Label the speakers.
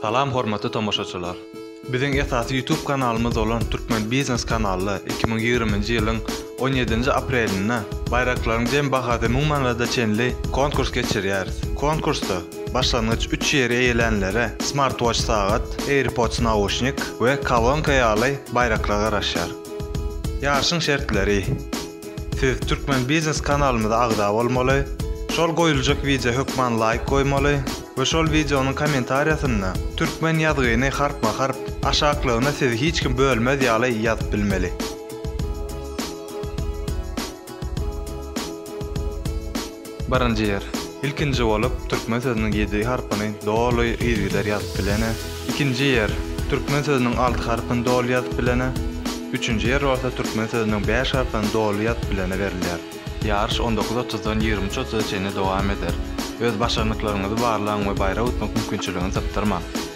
Speaker 1: Salam hormatly tomaşaçylar! Biziň esasy YouTube kanalymyz bolan Türkmen Biznes kanalda 2020-nji ýylyň 17-nji aprelinde baýraklaryň jem bahasy 1000 manada çenli konkurs geçirýäris. Konkursda başlangyç üç ýeri eýelänlere smartwatch sagat, AirPods nauşnik we kolonka ýaly baýraklar garaşýar. Ýaryşyň şertleri. Siz Türkmen Biznes kanalymyza agza bolmaly, şol goýuljak wideo hökman laýk goýmaly we şol wideonyň kommentariýasynda Türkmen ýazgyny harpma harp aşaklygyna sizi hiç kim bölmez ýaly ýazyp bilmeli. Birinji ýer. Ilkinji bolup türkmen sözüniň ýedi harpyny doly yzygider ýazyp bilene. Ikinji ýer. Türkmen sözüniň alty harpyny doly ýazyp bilene. Üçünji ýer bolsa türkmen sözüniň bäş harpyny doly ýazyp bilene berilýär. Ýaryş on dokuz otuzdan 23 otuza çenli dowam eder. Öz başarnyklaryňyzy barlaň we baýrak utmak mümkinçiligini sypdyrmaň!